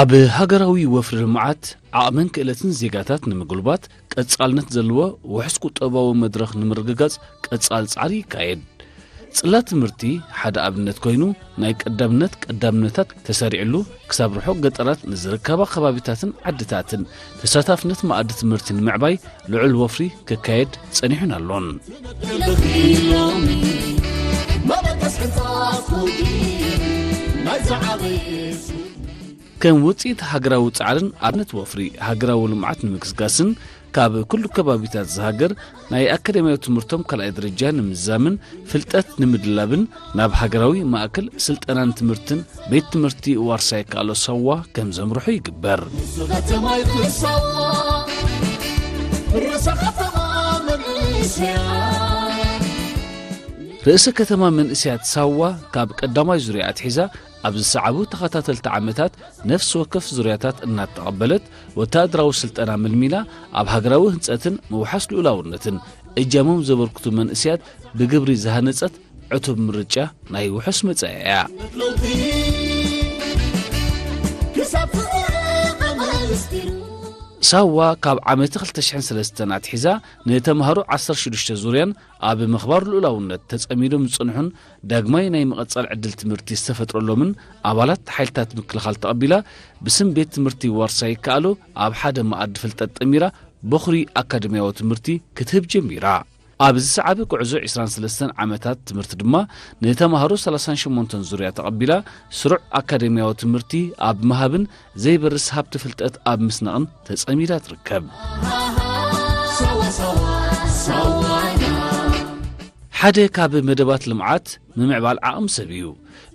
ኣብ ሃገራዊ ወፍሪ ልምዓት ዓቕምን ክእለትን ዜጋታት ንምጉልባት ቀጻልነት ዘለዎ ውሑስ ቁጠባዊ መድረኽ ንምርግጋጽ ቀጻል ጻዕሪ ይካየድ። ጽላት ትምህርቲ ሓደ ኣብነት ኮይኑ፣ ናይ ቀዳምነት ቀዳምነታት ተሰሪዕሉ ክሳብ ርሑቕ ገጠራት ንዝርከባ ከባቢታትን ዓድታትን ተሳታፍነት መኣዲ ትምህርቲ ንምዕባይ ልዑል ወፍሪ ክካየድ ጸኒሑን ኣሎን። ከም ውጽኢት ሃገራዊ ጻዕርን ኣብነት ወፍሪ ሃገራዊ ልምዓት ንምግስጋስን ካብ ኩሉ ከባቢታት ዝሃገር ናይ ኣካዳሚያዊ ትምህርቶም ካልኣይ ደረጃ ንምዝዛምን ፍልጠት ንምድላብን ናብ ሃገራዊ ማእከል ስልጠናን ትምህርትን ቤት ትምህርቲ ዋርሳይ ካሎ ሳዋ ከም ዘምርሑ ይግበር። ርእሰ ከተማ መንእሰያት ሳዋ ካብ ቀዳማይ ዙርያ ኣትሒዛ ኣብ ዝሰዓቡ ተኸታተልቲ ዓመታት ነፍሲ ወከፍ ዙርያታት እናተቐበለት ወታደራዊ ስልጠና ምልሚላ ኣብ ሃገራዊ ህንጸትን ምውሓስ ልኡላውነትን እጃሞም ዘበርክቱ መንእሰያት ብግብሪ ዝሃነጸት ዕቱብ ምርጫ ናይ ውሑስ መጻኢ እያ። ሳዋ ካብ ዓመት ክልተ ሽሕን ሰለስተን ኣትሒዛ ንተምሃሮ ዓሰርተ ሽዱሽተ ዙርያን ኣብ ምኽባር ልኡላውነት ተጸሚዶም ዝጸንሑን ዳግማይ ናይ ምቕጻል ዕድል ትምህርቲ ዝተፈጥረሎምን ኣባላት ሓይልታት ምክልኻል ተቐቢላ ብስም ቤት ትምህርቲ ዋርሳይ ይከኣሎ ኣብ ሓደ መኣዲ ፍልጠት ጠሚራ በኹሪ ኣካደሚያዊ ትምህርቲ ክትህብ ጀሚራ። ኣብ ዝሰዓበ ጉዕዞ ዕስራን ሰለስተን ዓመታት ትምህርቲ ድማ ንተምሃሮ ሰላሳን ሸሞንተን ዙርያ ተቐቢላ ስሩዕ ኣካደሚያዊ ትምህርቲ ኣብ ምሃብን ዘይበርስ ሃብቲ ፍልጠት ኣብ ምስናቕን ተጸሚዳ ትርከብ። ሓደ ካብ መደባት ልምዓት ምምዕባል ዓቕሚ ሰብ እዩ።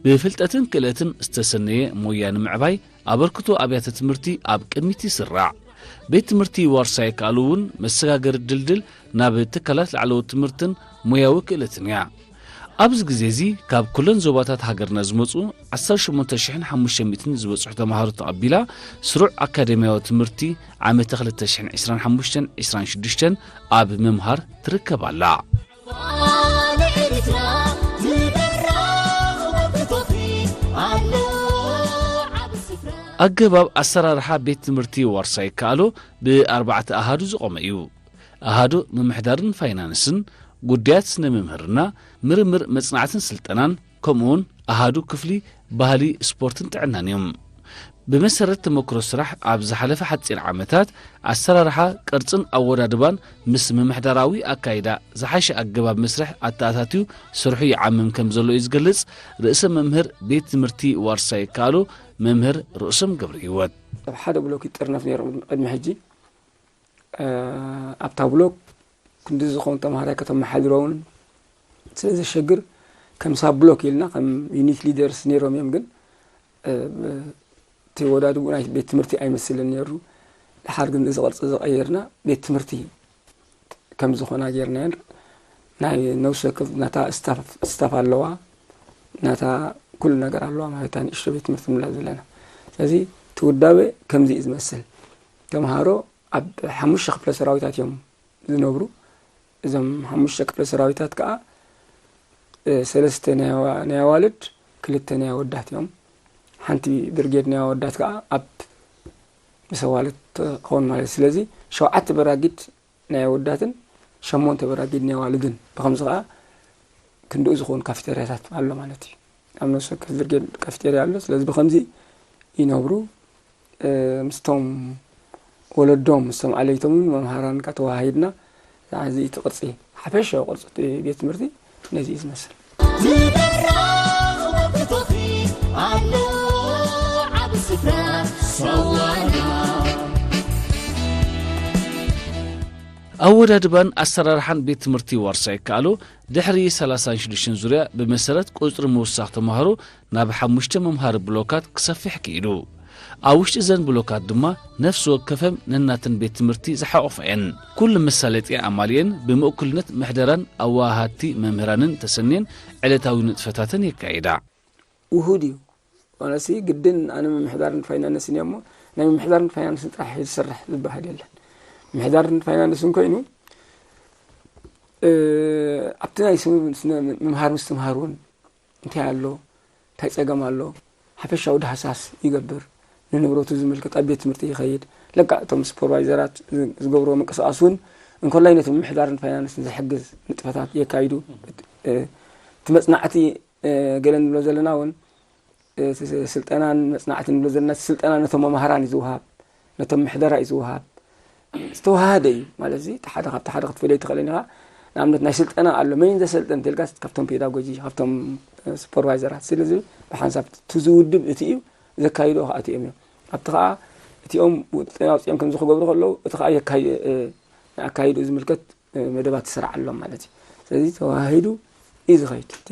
ብፍልጠትን ክእለትን ዝተሰነየ ሞያ ንምዕባይ ኣበርክቶ ኣብያተ ትምህርቲ ኣብ ቅድሚት ይስራዕ። ቤት ትምህርቲ ዋርሳይ ካልኡ እውን መሰጋገሪ ድልድል ናብ ትካላት ላዕለዎት ትምህርትን ሞያዊ ክእለትን እያ። ኣብዚ ግዜ እዚ ካብ ኩለን ዞባታት ሃገርና ዝመጹ ዓሰርተ ሸሞንተ ሽሕን ሓሙሽተ ሚእትን ዝበጽሑ ተማሃሮ ተቐቢላ ስሩዕ ኣካደሚያዊ ትምህርቲ ዓመተ ክልተ ሽሕን ዕስራን ሓሙሽተን ዕስራን ሽዱሽተን ኣብ ምምሃር ትርከብ ኣላ። ኣገባብ ኣሰራርሓ ቤት ትምህርቲ ዋርሳይ ይከኣሎ ብኣርባዕተ ኣሃዱ ዝቖመ እዩ። ኣሃዱ ምምሕዳርን ፋይናንስን፣ ጉዳያት ስነ ምምህርና፣ ምርምር መጽናዕትን ስልጠናን፣ ከምኡውን ኣሃዱ ክፍሊ ባህሊ፣ ስፖርትን ጥዕናን እዮም። ብመሰረት ተመክሮ ስራሕ ኣብ ዝሓለፈ ሓጺር ዓመታት ኣሰራርሓ፣ ቅርጽን ኣወዳድባን ምስ ምምሕዳራዊ ኣካይዳ ዝሓሸ ኣገባብ መስርሕ ኣተኣታትዩ ስርሑ ይዓምም ከም ዘሎ እዩ ዝገልጽ ርእሰ መምህር ቤት ትምህርቲ ዋርሳይ ይከኣሎ መምህር ርእሶም ገብረ ህይወት። ኣብ ሓደ ብሎክ ይጥርነፍ ነይሩ ቅድሚ ሕጂ። እ፣ ኣብታ ብሎክ ክንዲ ዝኸውን ተምሃራይ ከተመሓድሮ እውን ስለ ዘሸግር፣ ከም ሳብ ብሎክ ኢልና ከም ዩኒት ሊደርስ ነይሮም እዮም። ግን፣ እ፣ እቲ ወዳድቡ ናይ ቤት ትምህርቲ ኣይመስልን ነይሩ። ድሓር ግን እዚ ቅርጺ ዝቐየርና ቤት ትምህርቲ ከም ዝኾና ጌርናየን። ናይ ነፍሲ ወከፍ ናታ ስታፍ፣ ስታፍ ኣለዋ፣ ናታ ኩሉ ነገር ኣለዋ ማለት እያ፣ ንእሽቶ ቤት ትምህርቲ ንብላ ዘለና። ስለዚ እቲ ውዳበ ከምዚ እዩ ዝመስል። ተምሃሮ ኣብ ሓሙሽተ ክፍለ ሰራዊታት እዮም ዝነብሩ። እዞም ሓሙሽተ ክፍለ ሰራዊታት ከዓ፣ እ፣ ሰለስተ ናይ ኣዋ-፣ ናይ ኣዋልድ፣ ክልተ ናይ ኣወዳት እዮም። ሓንቲ ብርጌድ ናይ ኣወዳት ከዓ ኣብ ምስ ኣዋልድ ትኸውን ማለት እዩ። ስለዚ ሸውዓተ በራጊድ ናይ ኣወዳትን ሸሞንተ በራጊድ ናይ ኣዋልድን፣ ብኸምዚ ከዓ ክንድኡ ዝኸውን ካፌቴርያታት ኣሎ ማለት እዩ። ኣብ ነፍሲ ወከፍ ብርጌድ ካፌቴርያ ኣሎ። ስለዚ ብኸምዚ ይነብሩ። እ፣ ምስቶም ወለዶም፣ ምስቶም ዓለይቶምን መምሃራን ተወሃሂድና፣ እዚ እቲ ቅርጺ፣ ሓፈሻዊ ቅርጺ እቲ ቤት ትምህርቲ ነዚ እዩ ዝመስል። ኣወዳድባን ኣሰራርሓን ቤት ትምህርቲ ዋርሳይ ይከኣሎ ድሕሪ ሰላሳን ሽዱሽተን ዙርያ ብመሰረት ቁጽሪ ምውሳኽ ተምሃሮ ናብ ሓሙሽተ መምሃሪ ብሎካት ክሰፍሕ ክኢሉ። ኣብ ውሽጢ እዘን ብሎካት ድማ ነፍሲ ወከፈን ነናተን ቤት ትምህርቲ ዝሓቖፋ እየን። ኩሉ መሳለጥያ ኣማሊኤን ብምእኩልነት ምሕደራን ኣወሃሃድቲ መምህራንን ተሰንየን ዕለታዊ ንጥፈታተን የካይዳ። ውሁድ እዩ። ዋላሲ ግድን ኣነ ምምሕዳርን ፋይናንስን እየ እሞ ናይ ምምሕዳርን ፋይናንስን ጥራሕ እዩ ዝሰርሕ ዝበሃል የለን። ምምሕዳርን ፋይናንስን ኮይኑ፣ እ፣ ኣብቲ ናይ ስነ-፣ ስነ-፣ ምምሃር ምስትምሃር እውን እንታይ ኣሎ፣ እንታይ ጸገም ኣሎ፣ ሓፈሻዊ ዳህሳስ ይገብር። ንንብረቱ ዝምልከት ኣብ ቤት ትምህርቲ ይኸይድ። ለካ እቶም ሱፐርቫይዘራት ዝገብርዎ ምንቅስቃስ እውን እንኮላይ ነቲ ምምሕዳርን ፋይናንስን ዝሕግዝ ንጥፈታት የካይዱ። እቲ መፅናዕቲ ገለ ንብሎ ዘለና እውን ስልጠናን መፅናዕቲ ንብሎ ዘለና ስልጠና ነቶም መምሃራን እዩ ዝወሃብ፣ ነቶም ምሕደራ እዩ ዝወሃብ። ዝተዋሃደ እዩ ማለት እዚ ሓደ ካብቲ ሓደ ክትፈልዮ ትኽእልን ኢኻ። ንኣብነት ናይ ስልጠና ኣሎ መን ዘሰልጥን እንተልካ ካብቶም ፔዳጎጂ ካብቶም ሱፐርቫይዘራት ስለዚ ብሓንሳብ እቲ ዝውድብ እቲ እዩ ዘካይዶ ከኣቲ እዮም እዮም ኣብቲ ከዓ እቲኦም ውጥን ኣውፅኦም ከምዚ ክገብሩ ከለዉ እቲ ከዓ የካይ- ንኣካይድኡ ዝምልከት መደባት ትስራዕ ኣሎም ማለት እዩ። ስለዚ ተዋሂዱ እዩ ዝኸይድ። እቲ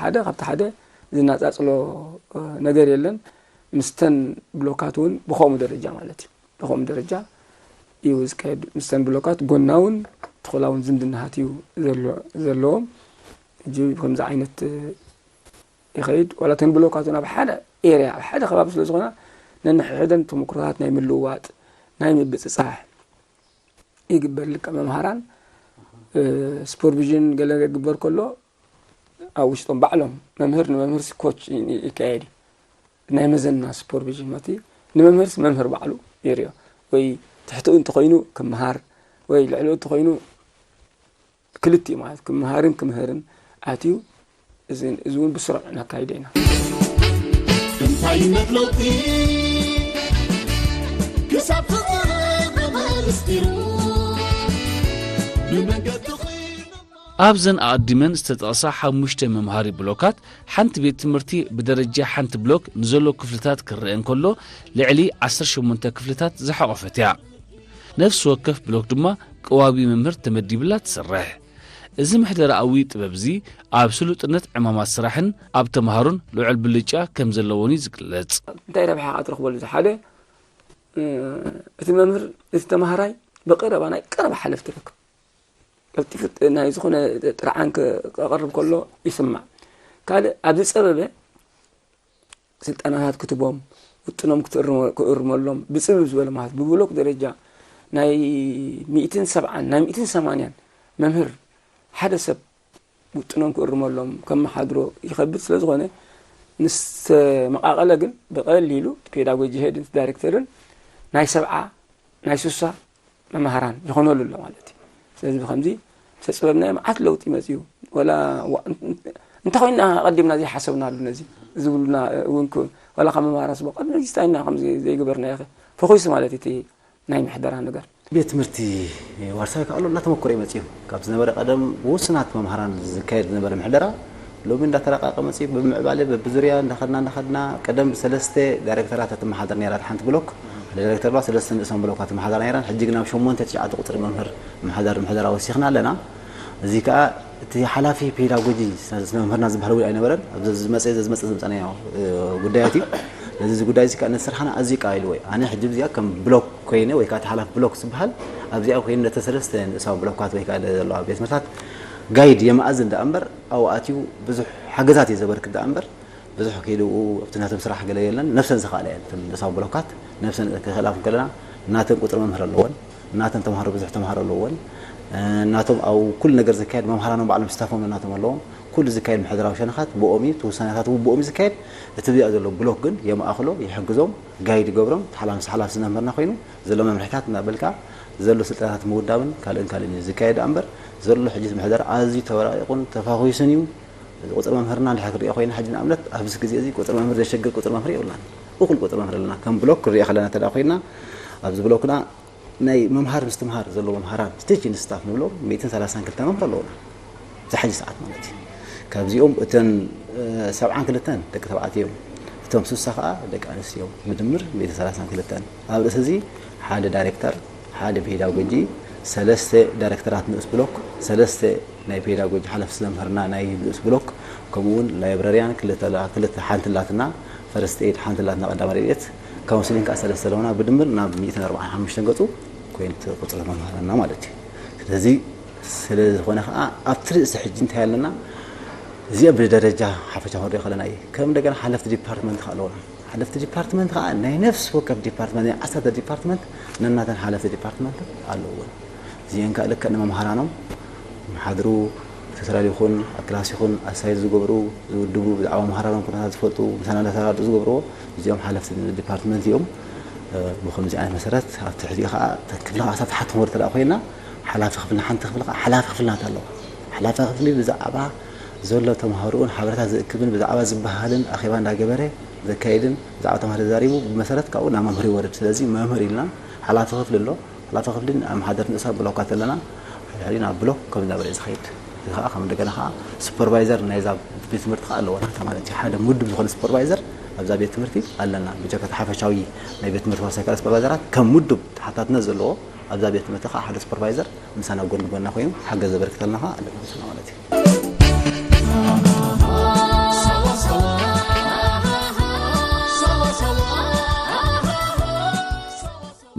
ሓደ ካብቲ ሓደ ዝናፃፅሎ ነገር የለን። ምስተን ብሎካት እውን ብኸምኡ ደረጃ ማለት እዩ። ብኸምኡ ደረጃ እዩ ዝካየድ። ምስተን ብሎካት ጎናውን ትኽላውን ዝምድናሃት እዩ ዘለዎም። እጂ ከምዚ ዓይነት ይኸይድ ዋላ ተን ብሎካት ናብ ሓደ ኤርያ ኣብ ሓደ ከባቢ ስለ ዝኾና ነንሕድሕደን ተመክሮታት ናይ ምልውዋጥ ናይ ምብፅፃሕ ይግበር። ልክዕ መምሃራን ሱፐርቪዥን ገለ ክግበር ከሎ ኣብ ውሽጦም ባዕሎም መምህር ንመምህር ኮች ይካየድ እዩ። ናይ መዘና ሱፐርቪዥን ማለት ንመምህርስ መምህር ባዕሉ ይርዮ ወይ ትሕትኡ እንተኮይኑ ክምሃር ወይ ልዕሊኡ እንተኮይኑ ክልቲኡ ማለት ክምሃርን ክምህርን ኣትዩ እዚ እውን ብስሩዕ ነካይዶ ኢና። እንታይ መግለጺ ክሳብ ተቐረበ ምስጢሩ ብመንገዲ ኣብዘን ኣቐዲመን ዝተጠቕሳ ሓሙሽተ መምሃሪ ብሎካት፣ ሓንቲ ቤት ትምህርቲ ብደረጃ ሓንቲ ብሎክ ንዘሎ ክፍልታት ክረአ እንከሎ፣ ልዕሊ ዓሰርተ ሸሞንተ ክፍልታት ዝሓቖፈት እያ። ነፍሲ ወከፍ ብሎክ ድማ ቀዋሚ መምህር ተመዲብላ ትሰርሕ። እዚ ምሕደራኣዊ ጥበብ'ዚ፣ ኣብ ስሉጥነት ዕማማት ስራሕን ኣብ ተምሃሮን ልዑል ብልጫ ከም ዘለዎን'ዩ ዝግለጽ። እንታይ ረብሓ ኢኻ ትረኽበሉ? እዚ ሓደ፣ እቲ መምህር፣ እቲ ተምሃራይ ብቐረባ ናይ ቀረባ ሓለፍቲ ይረክብ። ቀልጢፉ ናይ ዝኾነ ጥርዓን ከቕርብ ከሎ ይስማዕ። ካልእ ኣብ ዝጸበበ ስልጠናታት ክትቦም፣ ውጥኖም ክእርመሎም፣ ብጽብብ ዝበለ ማለት ብብሎክ ደረጃ ናይ ሚእትን ሰብዓን ናይ ሚእትን ሰማንያን መምህር ሓደ ሰብ ውጥኖም ክእርመሎም ከመሓድሮ ይኸብድ ስለ ዝኾነ ምስ ተመቓቐለ ግን ብቐሊሉ ፔዳጎጂ ሄድን ዳይሬክተርን ናይ ሰብዓ ናይ ሱሳ መምሃራን ይኾነሉ ኣሎ ማለት እዩ። ስለዚ ብኸምዚ ተፅበብናዮ መዓት ለውጢ መፅዩ ወላ እንታይ ኮይና ቀዲምና ዘይሓሰብናሉ ነዚ ዝብሉና እውን ወላ ካብ መምሃራን ስቦ ቀድሚ ነዚ እንታይ ኢና ከምዚ ዘይገበርናዮ ፈኹስ ማለት እቲ ናይ ምሕደራ ነገር። ቤት ትምህርቲ ዋርሳይ ከኣሎ እናተመኮረ እዩ መፅዩ። ካብ ዝነበረ ቀደም ብውሱናት መምሃራን ዝካየድ ዝነበረ ምሕደራ ሎሚ እንዳተራቃቀ መፅዩ። ብምዕባለ በብዙርያ እንዳኸድና እንዳኸድና ቀደም ብሰለስተ ዳይሬክተራት እትመሓደር ነይራ ሓንቲ ብሎክ። ሓደ ዳይሬክተር ባ ሰለስተ ንእሶም ብሎካት እትመሓደራ ነይራን ሕጂ ግን ናብ ሸሞንተ ትሽዓተ ቁፅሪ መምህር ምሕዳር ምሕደራ ወሲኽና ኣለና። እዚ ከዓ እቲ ሓላፊ ፔዳጎጂ ስነ መምህርና ዝበሃል እውን ኣይነበረን። ኣብዚ ዝመፀ ዘዝመፀ ዝመፀናዮ ጉዳያት እዩ። ስለዚ እዚ ጉዳይ እዚ ከዓ ነቲ ስርሓና ኣዝዩ ቀሊልዎ እዩ። ኣነ ሕጂ እዚኣ ከም ብሎክ ኮይነ ወይ ከዓ እቲ ሓላፊ ብሎክ ዝበሃል ኣብዚኣ ኮይኑ ነተ ሰለስተ ንእሳዊ ብሎካት ወይ ከዓ ዘለዋ ቤት ትምህርታት ጋይድ የመኣዝን ደኣ እምበር ኣብኡ ኣትዩ ብዙሕ ሓገዛት እዩ ዘበርክት ደኣ እምበር ብዙሕ ከይድኡ ኣብቲ ናቶም ስራሕ ገለ የለን። ነፍሰን ዝኸኣላ እየን እተን ንእሳዊ ብሎካት ነፍሰን ክኽእላ ክንከለና ናተን ቁፅሪ መምህር ኣለወን። ናተን ተምሃሮ ብዙሕ ተምሃሮ ኣለወን። ናቶም ኣብ ኩሉ ነገር ዝካየድ መምሃራኖም ባዕሎም ስታፎም ናቶም ኣለዎም። ኩሉ ዝካየድ ምሕደራዊ ሸነኻት ብኦም እዩ፣ እቲ ውሳነታት እውን ብኦም እዩ ዝካየድ። እቲ ብዚኣ ዘሎ ብሎክ ግን የመኣኽሎ፣ ይሕግዞም፣ ጋይድ ይገብሮም፣ እቲ ሓላፊ ምስ ሓላፊ ዝነምህርና ኮይኑ ዘሎ መምርሒታት እናበልካ ዘሎ ስልጠናታት ምውዳብን ካልእን ካልእን እዩ ዝካየድ እምበር ዘሎ ሕጂ ምሕደራ ኣዝዩ ተበራቂቑን ተፋኹሱን እዩ። እዚ ቁፅሪ መምህርና እንድሕር ክሪኦ ኮይና ሕጂ ንኣብነት ኣብዚ ግዜ እዚ ቁፅሪ መምህር ዘሸግር ቁፅሪ መምህር የብልናን። እኹል ቁፅሪ መምህር ኣለና። ከም ብሎክ ክሪኦ ከለና እንተ ኮይና ኣብዚ ብሎክና ናይ ምምሃር ምስትምሃር ዘለዎ መምሃራን ቲቺንግ ስታፍ ንብሎም ሚእትን ሰላሳን ክልተ መምህር ኣለዉና። እዚ ሕጂ ሰዓት ማለት እዩ። ካብዚኦም እተን ሰብዓን ክልተን ደቂ ተባዕትዮ እዮም። እቶም ስሳ ከዓ ደቂ ኣንስትዮ እዮም። ብድምር ሚእትን ሰላሳን ክልተን። ኣብ ርእሲ እዚ ሓደ ዳይሬክተር፣ ሓደ ፔዳጎጂ፣ ሰለስተ ዳይሬክተራት ንኡስ ብሎክ፣ ሰለስተ ናይ ፔዳጎጂ ሓለፍቲ መምህርና ናይ ንኡስ ብሎክ፣ ከምኡ እውን ላይብረርያን ክልተ ሓንቲ ኣላትና፣ ፈርስት ኤድ ሓንቲ ኣላትና ቀዳማይ ረድኤት፣ ካውንስሊንግ ከዓ ሰለስተ ኣለውና፣ ብድምር ናብ ሚእትን ኣርባዓን ሓሙሽተን ገፁ ኮይኑ እቲ ቁፅሪ መምህራንና ማለት እዩ። ስለዚ ስለ ዝኾነ ከዓ ኣብቲ ርእሲ ሕጂ እንታይ ኣለና፣ እዚኣ ብደረጃ ሓፈሻ ክንሪኦ ከለና እዩ። ከም እንደገና ሓለፍቲ ዲፓርትመንት ከዓ ኣለውና። ሓለፍቲ ዲፓርትመንት ከዓ ናይ ነፍሲ ወከፍ ዲፓርትመንት ናይ ዓሰርተ ዲፓርትመንት ነናተን ሓለፍቲ ዲፓርትመንት ኣለውወን። እዚአን ከዓ ልክዕ ንመምሃራኖም ይመሓድሩ፣ ተሰላል ይኹን ኣብ ክላስ ይኹን ኣሳይድ ዝገብሩ ዝውድቡ ብዛዕባ መሃራሮም ኩነታት ዝፈልጡ ምሳና እንዳተራድኡ ዝገብርዎ እዚኦም ሓለፍቲ ዲፓርትመንት እዮም። ብከምዚ ዓይነት መሰረት ኣብቲ ሕዚ ከዓ ክፍሊ ከዓ ሳብ ተሓቲ ክንወርድ ተደኣ ኮይና ሓላፊ ክፍልና ሓንቲ ክፍሊ ከዓ ሓላፊ ክፍልና ኣለዋ። ሓላፊ ክፍሊ ብዛዕባ ዘሎ ተምሃሮኡን ሓበሬታ ዝእክብን ብዛዕባ ዝበሃልን ኣኼባ እንዳገበረ ዘካይድን ብዛዕባ ተምሃሮ ተዛሪቡ ብመሰረት ካብኡ ናብ መምህር ይወርድ። ስለዚ መምህር ኢልና ሓላፊ ክፍሊ ኣሎ። ሓላፊ ክፍሊ ኣመሓደርቲ ንእሳ ብሎካት ኣለና። ሕድሕዲ ናብ ብሎክ ከም ዝነበረ እዩ ዝኸይድ። እዚ ከዓ ከም እንደገና ከዓ ሱፐርቫይዘር ናይዛ ቤት ትምህርቲ ከዓ ኣለዎ። ናታ ማለት እዩ ሓደ ምዱብ ዝኾነ ሱፐርቫይዘር ኣብዛ ቤት ትምህርቲ ኣለና። ብጀካ እቲ ሓፈሻዊ ናይ ቤት ትምህርቲ ዋርሳይ ካልእ ሱፐርቫይዘራት ከም ምዱብ ተሓታትነት ዘለዎ ኣብዛ ቤት ትምህርቲ ከዓ ሓደ ሱፐርቫይዘር ምሳና ጎን ጎና ኮይኑ ሓገዝ ዘበርክተልና ከዓ ኣለና ማለት እዩ።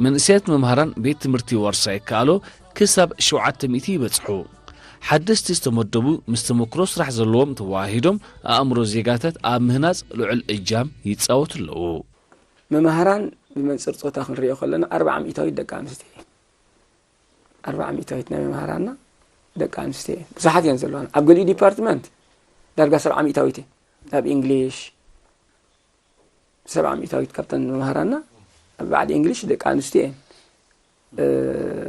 መንእሰያት መምሃራን ቤት ትምህርቲ ዋርሳይ ከኣሎ ክሳብ ሸውዓተ ሚእቲ ይበጽሑ። ሓደስቲ ዝተመደቡ ምስ ተመክሮ ስራሕ ዘለዎም ተወሃሂዶም ኣእምሮ ዜጋታት ኣብ ምህናጽ ልዑል እጃም ይጻወቱ ኣለዉ። መምሃራን ብመንፅር ፆታ ክንሪኦ ከለና ኣርባዓ ሚእታዊት ደቂ ኣንስትዮ እየን። ኣርባዓ ሚእታዊት ናይ መምሃራንና ደቂ ኣንስትዮ እየን። ብዙሓት እየን ዘለዋና። ኣብ ገሊኡ ዲፓርትመንት ዳርጋ ሰብዓ ሚእታዊት እየን። ኣብ ኢንግሊሽ ሰብዓ ሚእታዊት ካብተን መምሃራንና ኣብ በዓል ኢንግሊሽ ደቂ ኣንስትዮ እየን።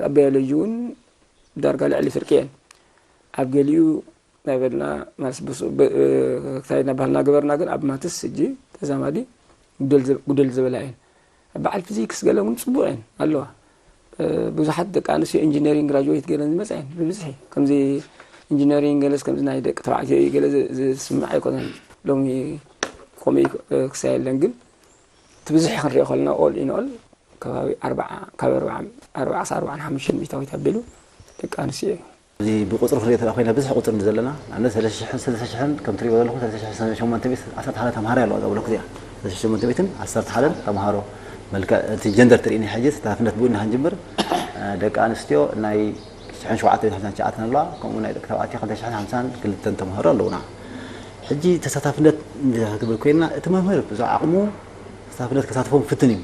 ኣብ ባዮሎጂ እውን ዳርጋ ልዕሊ ፍርቂ እየን። ኣብ ገሊኡ ናይ በልና ማለት እንታይ እናባህልና ገበርና ግን ኣብ ማትስ ሕጂ ተዛማዲ ጉደል ዝበላ እየን። ኣብ በዓል ፊዚክስ ገለ እውን ፅቡቅ እየን ኣለዋ። ብዙሓት ደቂ ኣንስትዮ ኢንጂነሪንግ ግራጅዌት ገለን ዝመፃ እየን ብብዝሒ። ከምዚ ኢንጂነሪንግ ገለስ ከምዚ ናይ ደቂ ተባዕትዮ እዩ ገለ ዝስማዕ ኣይኮነን። ሎሚ ከምኡ ክሳይ የለን ግን እቲ ብዝሒ ክንሪኦ ከለና ኦል ኢን ኦል ከባቢ ኣርባዓ ካብ ኣርባዓ ኣርባዓ ኣርባዓን ሓሙሽተን ሚእታዊት ኣቢሉ ደቂ ኣንስትዮ እዩ። እዚ ብቁፅሪ ክንሪኦ ተላ ኮይና ብዝሒ ቁፅሪ እንዲ ዘለና ንኣብነት ሰለስተ ሽሕን ሰለስተ ሽሕን ከም ትሪእዎ ዘለኹም ሰለስተ ሽሕን ሸሞንተ ሚእትን ዓሰርተ ሓደ ተምሃራይ ኣለዋ እዛ ብሎክ እዚኣ ሰለስተ ሽሕን ሸሞንተ ሚእትን ዓሰርተ ሓደን ተምሃሮ መልክዕ እቲ ጀንደር ትርኢኒ ሕጂ ተሳታፍነት ብኡ ኢና ክንጅምር ደቂ ኣንስትዮ ናይ ሽሕን ሸውዓተ ሚእትን ሓምሳን ትሽዓተን ኣለዋ ከምኡ ናይ ደቂ ተባዕትዮ ክልተ ሽሕን ሓምሳን ክልተን ተምሃሮ ኣለውና ሕጂ ተሳታፍነት እንድሕር ክብል ኮይንና እቲ መምህር ብዛዕባ ዓቕሙ ተሳታፍነት ከሳትፎም ክፍትን እዩ።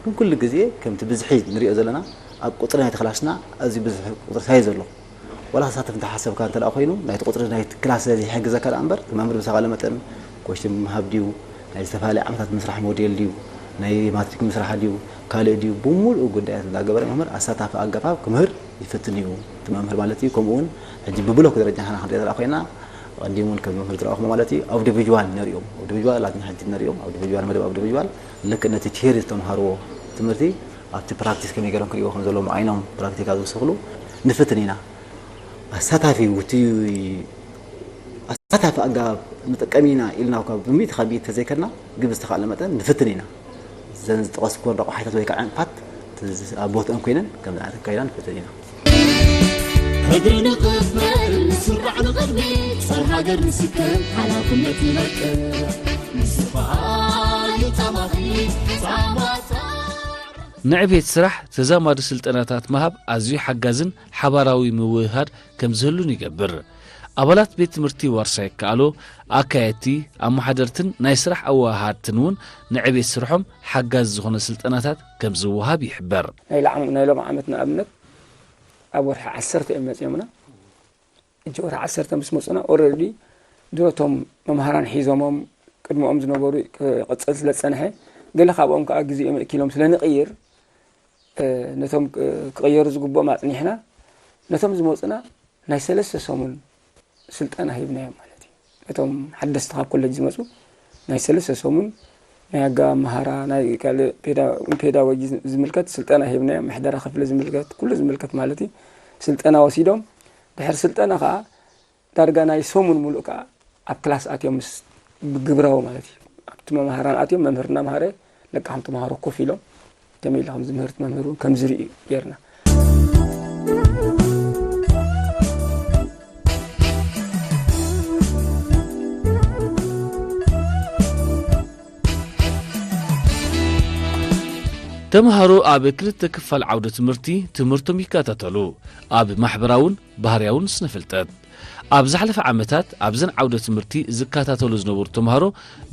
ግን ኩሉ ግዜ ከምቲ ብዝሒ ንሪኦ ዘለና ኣብ ቁፅሪ ናይቲ ክላስና ኣዝዩ ብዙሕ ቁፅሪ ሳይ ዘሎ ዋላ ክሳተፍ እንተሓሰብካ እንተ ኮይኑ ናይቲ ቁፅሪ ናይቲ ክላስ ስለ ዘይሕግዘካ ደኣ እምበር እቲ መምህር ብዝተኻእለ መጠን ኮሽን ብምሃብ ድዩ ናይ ዝተፈላለዩ ዓመታት ምስራሕ ሞዴል ድዩ ናይ ማትሪክ ምስራሕ ድዩ ካልእ ድዩ ብምሉእ ጉዳያት እንዳገበረ መምህር ኣሳታፊ ኣገባብ ክምህር ይፍትን እዩ እቲ መምህር ማለት እዩ። ከምኡ እውን ሕጂ ብብሎክ ደረጃ ንሕና ክንሪኦ ዘለና ኮይና ቀዲሙ እውን ከም መምህር ዝረኣኹሞ ማለት እዩ ኣውዲቪዥዋል ነሪኦም ኣውዲቪዥዋል ኣትና ሕጂ ነሪኦም ኣውዲቪዥዋል መደብ ኣውዲቪዥዋል ልክዕ ነቲ ቲዮሪ ዝተምሃርዎ ትምህርቲ ኣብቲ ፕራክቲስ ከመይ ገይሮም ክሪእዎ ከም ዘለዎም ዓይኖም ፕራክቲካል ዝውስኽሉ ንፍትን ኢና። ኣሳታፊ ውቲ ኣሳታፊ ኣገባብ ንጥቀም ኢና ኢልና ካብ ብሚእቲ ካብ ሚእቲ ተዘይከድና ግን ብዝተኻእለ መጠን ንፍትን ኢና። እዘን ዝጠቐስኩወን ረቋሒታት ወይ ከዓ ዕንቅፋት ኣብ ቦትአን ኮይነን ከም ዝኣተካ ኢና ንፈትን ኢና። ሕድሪ ንቕበል ንስራዕ ንቕድሚት ጸር ሃገር ንስከም ሓላፍነት ንለቅቕ ምስፋል ጻማኺ ጻማጻ ንዕቤት ስራሕ ተዛማዲ ስልጠናታት ምሃብ ኣዝዩ ሓጋዝን ሓባራዊ ምውህሃድ ከም ዝህሉን ይገብር። ኣባላት ቤት ትምህርቲ ዋርሳይ ይከኣሎ፣ ኣካየድቲ፣ ኣመሓደርትን ናይ ስራሕ ኣወሃሃድትን እውን ንዕቤት ስርሖም ሓጋዚ ዝኾነ ስልጠናታት ከም ዝወሃብ ይሕበር። ናይ ላዕም ናይ ሎም ዓመት ንኣብነት ኣብ ወርሒ ዓሰርተ እዮም መፅዮምና። ሕጂ ወርሒ ዓሰርተ ምስ መፁና ኦረዲ ድሮቶም መምሃራን ሒዞሞም ቅድሚኦም ዝነበሩ ክቕፅል ስለ ዝፀንሐ ገለ ካብኦም ከዓ ግዜኦም የእኪሎም ስለ ንቕይር ነቶም ክቕየሩ ዝግብኦም ኣፅኒሕና ነቶም ዝመፁና ናይ ሰለስተ ሰሙን ስልጠና ሂብናዮም ማለት እዩ። ነቶም ሓደስቲ ካብ ኮለጅ ዝመፁ ናይ ሰለስተ ሰሙን ናይ ኣገባብ ኣምሃራ ናይ ካልእ ፔዳጎጂ ዝምልከት ስልጠና ሂብናዮም። ምሕደራ ክፍሊ ዝምልከት ኩሉ ዝምልከት ማለት እዩ። ስልጠና ወሲዶም ድሕሪ ስልጠና ከዓ ዳርጋ ናይ ሰሙን ሙሉእ ከዓ ኣብ ክላስ ኣትዮም ምስ ብግብራዊ ማለት እዩ ኣብቲ መምሃራን ኣትዮም መምህር እናምሃረ ለቃሕም ተምሃሮ ኮፍ ኢሎም ከመይ ኢለ ከም ዝምህርት መምህር እውን ከም ዝርኢ ገይርና። ተምሃሮ ኣብ ክልተ ክፋል ዓውደ ትምህርቲ ትምህርቶም ይከታተሉ። ኣብ ማሕበራውን ባህርያውን ስነ-ፍልጠት። ኣብ ዝሓለፈ ዓመታት ኣብዘን ዓውደ ትምህርቲ ዝከታተሉ ዝነበሩ ተምሃሮ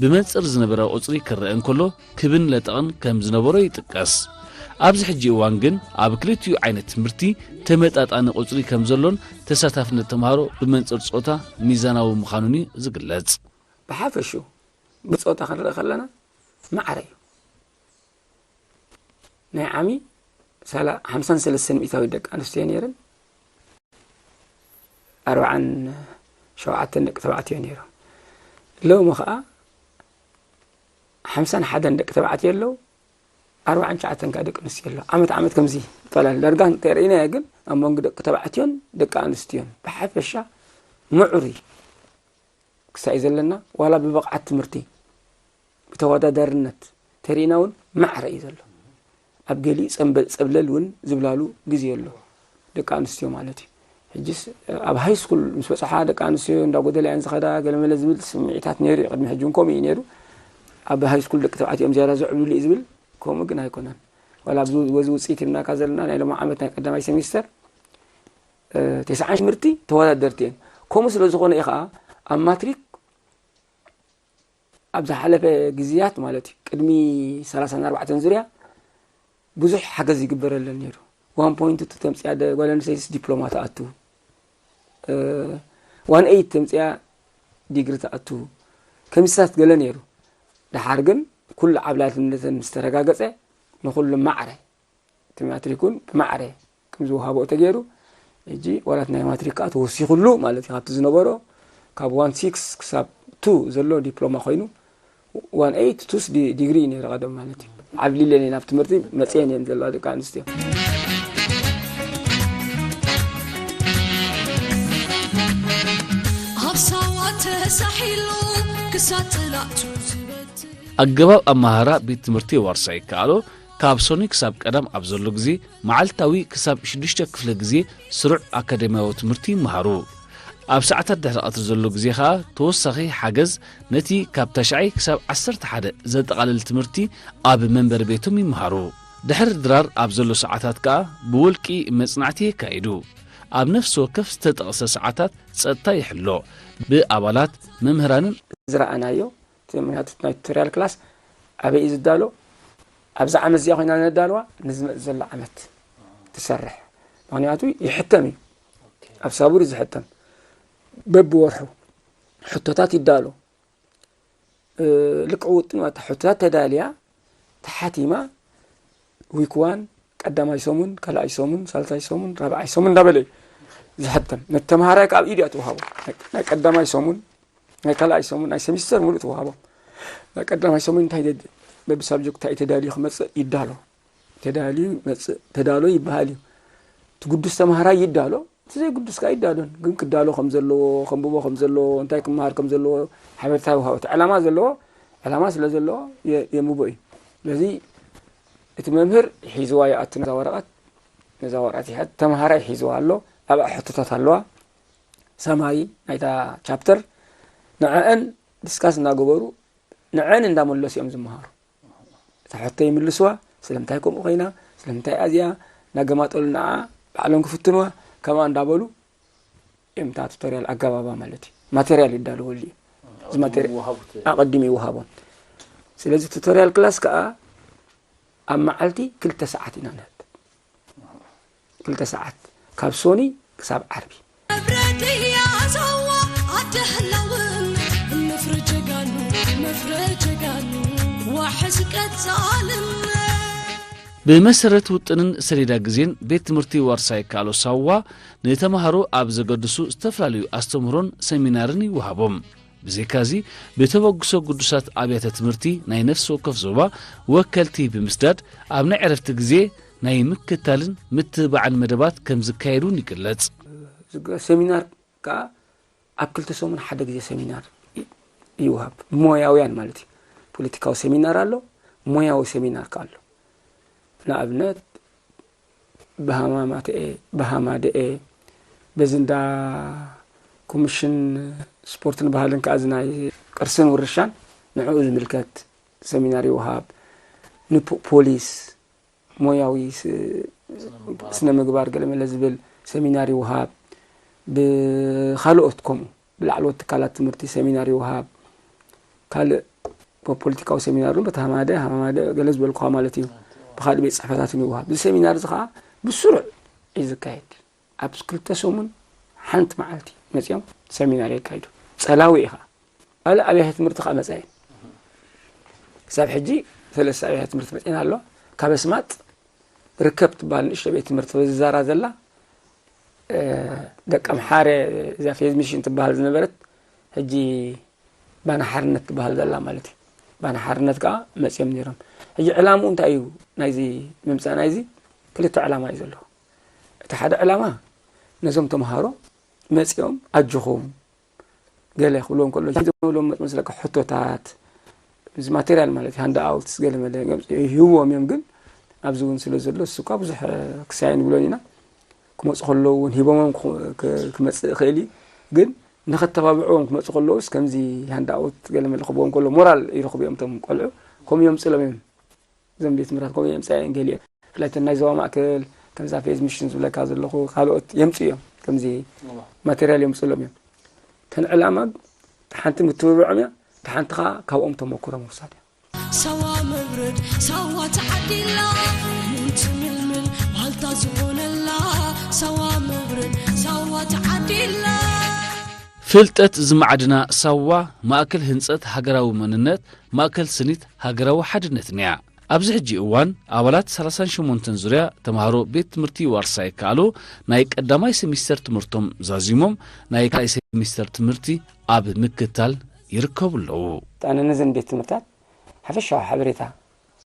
ብመንጽር ዝነበረ ቁጽሪ ክረአ እንከሎ ክብን ለጠቕን ከም ዝነበሮ ይጥቀስ። ኣብዚ ሕጂ እዋን ግን ኣብ ክልቲኡ ዓይነት ትምህርቲ ተመጣጣኒ ቁጽሪ ከም ዘሎን ተሳታፍነት ተምሃሮ ብመንጽር ጾታ ሚዛናዊ ምዃኑን እዩ ዝግለጽ። ብሓፈሽኡ ብጾታ ክንርኢ ከለና ማዕረ እዩ። ናይ ዓሚ ሓምሳን ሰለስተን ሚእታዊት ደቂ ኣንስትዮ ነይረን፣ ኣርብዓን ሸውዓተን ደቂ ተባዕትዮ ነይሮም። ሎሚ ከዓ ሓምሳን ሓደን ደቂ ተባዕትዮ ኣለዉ፣ ኣርብዓን ትሽዓተን ከዓ ደቂ ኣንስትዮ ኣለዋ። ዓመት ዓመት ከምዚ ይፈላለ። ዳርጋ እንተርኢናዮ ግን ኣብ መንጎ ደቂ ተባዕትዮን ደቂ ኣንስትዮን ብሓፈሻ ምዑር እዩ ክሳይ ዘለና፣ ዋላ ብብቕዓት ትምህርቲ ብተወዳዳርነት ተሪእና እውን ማዕረ እዩ ዘሎ። ኣብ ገሊኡ ጸንበል ጸብለል እውን ዝብላሉ ግዜ ኣሎ፣ ደቂ ኣንስትዮ ማለት እዩ። ሕጅስ ኣብ ሃይ ስኩል ምስ በጽሓ ደቂ ኣንስትዮ እንዳጎደላ እየን ዝኸዳ ገለመለ ዝብል ስምዒታት ነይሩ እዩ። ቅድሚ ሕጂ እውን ከምኡ እዩ ነይሩ። ኣብ ሃይ ስኩል ደቂ ተባዕትዮ እዮም ዝያዳ ዝዕብልሉ እዩ ዝብል፣ ከምኡ ግን ኣይኮነን። ዋላ ኣብዚ በዚ ውፅኢት ኢልናካ ዘለና ናይ ሎሚ ዓመት ናይ ቀዳማይ ሴሚስተር ተስዓን ትምህርቲ ተወዳደርቲ እየን። ከምኡ ስለ ዝኾነ እዩ ከዓ ኣብ ማትሪክ ኣብ ዝሓለፈ ግዜያት ማለት እዩ ቅድሚ ሰላሳን ኣርባዕተን ዙርያ ብዙሕ ሓገዝ ይግበረለን ነይሩ። ዋን ፖይንት ቱ ተምፅያ ደ- ጓል ኣንስተይትስ ዲፕሎማ ትኣቱ፣ ዋን ኤይት ተምፅያ ዲግሪ ትኣቱ፣ ከሚስታት ገለ ነይሩ። ደሓር ግን ኩሉ ዓብላልነተን ምስ ተረጋገፀ ንኹሉ ማዕረ እቲ ማትሪክ እውን ብማዕረ ከም ዝወሃቦ ተገይሩ። ሕጂ ዋላት ናይ ማትሪክ ከዓ ተወሲኹሉ ማለት እዩ። ካብቲ ዝነበሮ ካብ ዋን ሲክስ ክሳብ ቱ ዘሎ ዲፕሎማ ኮይኑ ዋን ኤይት ቱስ ዲ- ዲግሪ እዩ ነይሩ ቀደም ማለት እዩ። ዓብሊለን እየን ኣብ ትምህርቲ መፅየን እየን ዘለዋ ደቂ ኣንስትዮ። ኣብ ሳዋ ተሳሒሉ ክሳብ ጽላእቱ ዝበትር ኣገባብ ኣመሃህራ ቤት ትምህርቲ ዋርሳይ ይከኣሎ ካብ ሶኒ ክሳብ ቀዳም ኣብ ዘሎ ግዜ መዓልታዊ ክሳብ ሽዱሽተ ክፍለ ግዜ ስሩዕ ኣካደምያዊ ትምህርቲ ይመሃሩ። ኣብ ሰዓታት ድሕሪ ቀትሪ ዘሎ ግዜ ኸኣ ተወሳኺ ሓገዝ ነቲ ካብ ታሽዓይ ክሳብ ዓሰርተ ሓደ ዘጠቓልል ትምህርቲ ኣብ መንበሪ ቤቶም ይመሃሩ። ድሕሪ ድራር ኣብ ዘሎ ሰዓታት ከኣ ብውልቂ መጽናዕቲ የካይዱ። ኣብ ነፍሲ ወከፍ ዝተጠቕሰ ሰዓታት ጸጥታ ይሕሎ። ብኣባላት መምህራንን ዝረኣናዮ እቲ ምክንያቱ ናይ ቱቶርያል ክላስ ኣበይ እዩ ዝዳሎ? ኣብዚ ዓመት እዚኣ ኮይና ነዳልዋ ንዝመፅ ዘሎ ዓመት ትሰርሕ። ምክንያቱ ይሕተም እዩ፣ ኣብ ሳቡር እዩ ዝሕተም። በብወርሑ ሕቶታት ይዳሎ። ልክዕ ውጥን ዋታ ሕቶታት ተዳልያ ተሓቲማ ዊክ ዋን ቀዳማይ ሰሙን፣ ካልኣይ ሰሙን፣ ሳልሳይ ሰሙን፣ ራብዓይ ሰሙን እንዳበለ እዩ ዝሕተም። ነቲ ተምሃራይ ከዓ ኣብ ኢድ እያ ትወሃቦ። ናይ ቀዳማይ ሰሙን፣ ናይ ካልኣይ ሰሙን፣ ናይ ሰሚስተር ሙሉእ ትወሃቦ። ናይ ቀዳማይ ሰሙን እንታይ ደድ በብሳብጀክት እንታይ ተዳልዩ ክመፅእ ይዳሎ። ተዳልዩ ይመፅእ፣ ተዳሎ ይበሃል እዩ። እቲ ግዱስ ተምሃራይ ይዳሎ፣ እቲ ዘይግዱስ ከዓ ይዳሎን። ግን ክዳሎ ከም ዘለዎ፣ ከንብቦ ከም ዘለዎ፣ እንታይ ክመሃር ከም ዘለዎ ሓበሬታ ይወሃቦ። እቲ ዕላማ ዘለዎ፣ ዕላማ ስለ ዘለዎ የ- የንብቦ እዩ። ስለዚ እቲ መምህር ሒዝዋ ይኣቱ ነዛ ወረቐት፣ ነዛ ወረቐት ይሓዝ፣ ተምሃራይ ሒዝዋ ኣሎ፣ ኣብኣ ሕቶታት ኣለዋ። ሰማይ ናይታ ቻፕተር ንዐአን ዲስካስ እናገበሩ ንዐን እንዳመለሱ እዮም ዝመሃሩ። እታ ሕቶ ይምልስዋ፣ ስለምንታይ ከምኡ ኮይና፣ ስለምንታይ ኣዚኣ እናገማጠሉ ንዓ ባዕሎም ክፍትንዋ ከምኣ እንዳበሉ እዮም እታ ቱቶርያል ኣገባባ ማለት እዩ። ማቴርያል ይዳለወሉ እዩ። እዚ ማቴሪ- ኣቐዲሙ ይወሃቦም። ስለዚ ቱቶርያል ክላስ ከዓ ኣብ መዓልቲ ክልተ ሰዓት ኢና ንህብ። ክልተ ሰዓት ካብ ሶኒ ክሳብ ዓርቢ። መብረድ እያ ዞዋ ኣደህላውን መፍረ ጀጋኑ መፍረ ጀጋኑ ዋሕስ ቀጻልን ብመሰረት ውጥንን ሰሌዳ ግዜን ቤት ትምህርቲ ዋርሳይ ካሎ ሳዋ ንተምሃሮ ኣብ ዘገድሱ ዝተፈላለዩ ኣስተምህሮን ሰሚናርን ይወሃቦም። ብዘይካዚ ብተበግሶ ግዱሳት ኣብያተ ትምህርቲ ናይ ነፍሲ ወከፍ ዞባ ወከልቲ ብምስዳድ ኣብ ናይ ዕረፍቲ ግዜ ናይ ምክታልን ምትብባዕን መደባት ከም ዝካየድ እውን ይግለጽ። ዝገ- ሰሚናር ከዓ ኣብ ክልተ ሰሙን ሓደ ግዜ ሰሚናር ይ- ይወሃብ። ሞያውያን ማለት እዩ። ፖለቲካዊ ሰሚናር ኣሎ፣ ሞያዊ ሰሚናር ከዓ ኣሎ። ንኣብነት ብሃማማተኤ ብሃማደኤ በዚ እንዳ ኮሚሽን ስፖርትን ባህልን ከዓ እዚ ናይ ቅርስን ውርሻን ንዕኡ ዝምልከት ሰሚናር ይወሃብ። ንፖሊስ ሞያዊ ስነ ምግባር ገለመለ ዝብል ሰሚናር ይወሃብ። ብካልኦት ከምኡ ብላዕለዎት ትካላት ትምህርቲ ሰሚናር ይወሃብ። ካልእ ፖለቲካዊ ሰሚናር እውን በቲ ሃማደ ሃማማደ ገለ ዝበልኩኻ ማለት እዩ። ብካልእ ቤት ፅሕፈታትን ይወሃብ። እዚ ሰሚናር እዚ ከዓ ብስሩዕ እዩ ዝካየድ። ኣብ ክልተ ሰሙን ሓንቲ መዓልቲ መፂኦም ሰሚናር የካይዱ። ፀላዊ ኢኻ። ካልእ ኣብያተ ትምህርቲ ከዓ መፃ እየን። ክሳብ ሕጂ ሰለስተ ኣብያተ ትምህርቲ መፅአን ኣለዋ። ካብ ኣስማጥ ርከብ ትበሃል ንእሽቶ ቤት ትምህርቲ ዝዛራ ዘላ ደቂ ኣምሓረ፣ እዛ ፌዝ ሚሽን ትበሃል ዝነበረት ሕጂ ባና ሓርነት ትበሃል ዘላ ማለት እዩ። ባና ሓርነት ከዓ መፅኦም ነይሮም። ሕጂ ዕላምኡ እንታይ እዩ? ናይዚ ምምፃእ ናይዚ ክልተ ዕላማ እዩ ዘለዎ። እቲ ሓደ ዕላማ ነዞም ተምሃሮ መፅኦም ኣጆኹም ገለ ክብልዎም ከሎ፣ ዝብሎም መፅኡ ስለካ ሕቶታት፣ እዚ ማቴሪያል ማለት ሃንድ ኣውትስ ገለ መለ ይህብዎም እዮም። ግን ኣብዚ እውን ስለ ዘሎ እሱ እኳ ብዙሕ ክሳየን ይብሎን ኢና። ክመፁ ከለዉ እውን ሂቦሞም ክመፅእ ይኽእል እዩ። ግን ንኸተባብዕዎም ክመፁ ከለውስ ከምዚ ሃንድ ኣውት ገለ መለ ክብዎም ከሎ ሞራል ይረኽቡ እዮም። እቶም ቆልዑ ከምኡ እዮም ፅሎም እዮም። እዞም ቤት ትምህርታት ከምኡ እዮም ፅሎም እዮም። ገሊኦም ብፍላይ እተን ናይ ዞባ ማእከል ከምዛ ፌዝ ሚሽን ዝብለካ ዘለኹ ካልኦት የምፅኡ እዮም። ከምዚ ማቴሪያል የምፅሎም እዮም። እተን ዕላማ ሓንቲ ምትብብዖም እያ። እታ ሓንቲ ከዓ ካብኦም ተመክሮ ምውሳድ እያ። ሳዋ መብረድ ሳዋ ተዓዲላ ምንትምልምል ዋልታ ዝኾነላ ሳዋ መብረድ ሳዋ ተዓዲላ። ፍልጠት ዝማዕድና ሳዋ ማእከል ህንጸት ሃገራዊ መንነት፣ ማእከል ስኒት ሃገራዊ ሓድነትን እያ። ኣብዚ ሕጂ እዋን ኣባላት ሰላሳን ሸሞንተን ዙርያ ተምሃሮ ቤት ትምህርቲ ዋርሳይ ከኣሎ ናይ ቀዳማይ ሴሚስተር ትምህርቶም ዛዚሞም ናይ ካልኣይ ሴሚስተር ትምህርቲ ኣብ ምክታል ይርከቡ ኣለዉ። ኣነ ነዘን ቤት ትምህርታት ሓፈሻዊ ሓበሬታ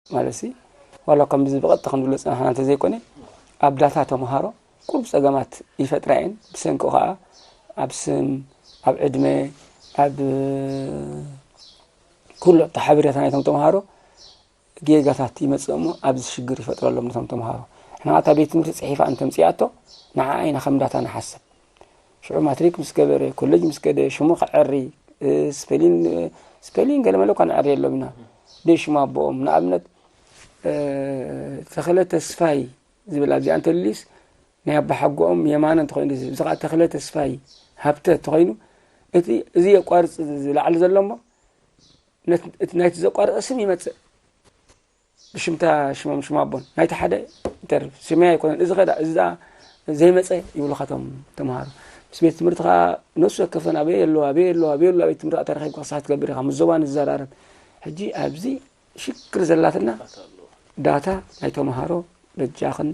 ማለት ሲ ዋላ ከም ብዚ ብቐጥታ ክንብሎ ዝጸናሕና እንተዘይኮነ ኣብ ዳታ ተምሃሮ ቁሩብ ጸገማት ይፈጥራ እየን። ብሰንኪ ከዓ ኣብ ስም፣ ኣብ ዕድመ፣ ኣብ ኩሉ እቲ ሓበሬታ ናይቶም ተምሃሮ ጌጋታት ይመጽእ እሞ ኣብዚ ሽግር ይፈጥረሎም ነቶም ተምሃሮ። ንሕና እታ ቤት ትምህርቲ ጽሒፋ እንተምጽኣቶ ንዓኣ ኢና ከም ዳታ ንሓስብ። ሽዑ ማትሪክ ምስ ገበረ፣ ኮሌጅ ምስ ከደ፣ ሽሙ ክዐሪ፣ ስፔሊን ስፔሊን ገለ መለ እኳ ንዐሪ የሎም ኢና። ደይ ሽሙ ኣቦኦም ንኣብነት ተኽለ ተስፋይ ዝብል ኣብዚኣ እንተልዩስ ናይ ኣባሓጎኦም የማነ እንተኾይኑ እዚ ከዓ ተኽለ ተስፋይ ሃብተ እንተኾይኑ እቲ እዚ የቋርፅ ዝለዓሊ ዘሎ እሞ ናይቲ ዘቋርፀ ስም ይመፅእ ብሽምታ ሽሞም ሽም ኣቦን ናይቲ ሓደ ይተርፍ ሽመይ ኣይኮነን እዚ ኸዳ እዚ ዘይመፀ ይብሉ ካቶም ተምሃሮ ምስ ቤት ትምህርቲ ከዓ ነሱ ወከፈን ኣበይ ኣለዋ ኣበይ ኣለዋ ኣበይ ኣለዋ ቤት ትምህርቲ ተረኺብካ ክሳዕ ትገብር ኢኻ ምስ ዞባ ንዘራረብ ሕጂ ኣብዚ ሽግር ዘላትና ዳታ ናይ ተምሃሮ በጃኽን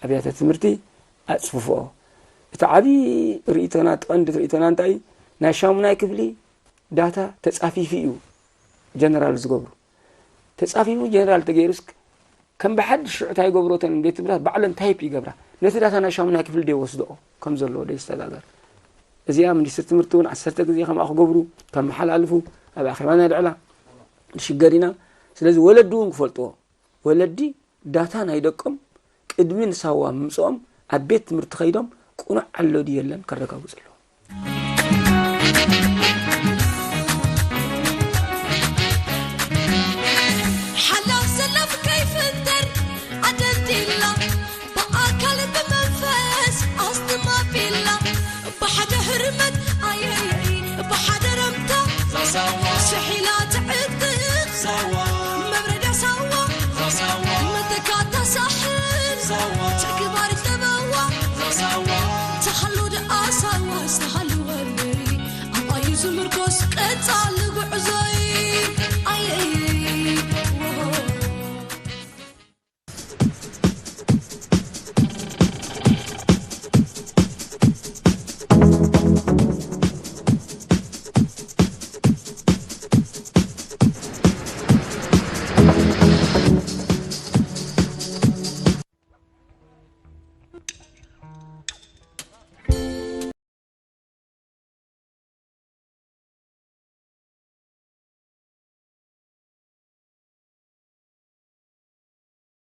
ኣብያተ ትምህርቲ ኣፅፍፍኦ። እቲ ዓብዪ ርእይቶና እቲ ቀንዲ ርእይቶና እንታይ እዩ? ናይ ሻሙናይ ክፍሊ ዳታ ተፃፊፉ እዩ ጀነራል ዝገብሩ። ተፃፊፉ ጀነራል ተገይሩስ ከም ብሓድሽ ሽዑ እንታይ ይገብሮ እተን ቤት ትምህርታት ባዕለን ታይፕ ይገብራ። ነቲ ዳታ ናይ ሻሙናይ ክፍሊ ዶ ይወስድኦ ከም ዘለዎ ዶ ይሰጋገር። እዚኣ ሚኒስትሪ ትምህርቲ እውን ዓሰርተ ግዜ ከምኣ ክገብሩ ከመሓላልፉ ኣብ ኣኼባ ነልዕላ ንሽገር ኢና። ስለዚ ወለዲ እውን ክፈልጥዎ ወለዲ ዳታ ናይ ደቆም ቅድሚ ንሳዋ ምምፅኦም ኣብ ቤት ትምህርቲ ከይዶም ቅኑዕ ኣሎ ድዩ የለን ከረጋግፁ ኣለዎም። ሓላፍ ሰላፍ ከይፍንተር ኣደልዲላ ብኣካል ብመንፈስ ኣስድማ ቢላ ብሓደ ህርመት ኣየየይ ብሓደ ረምታ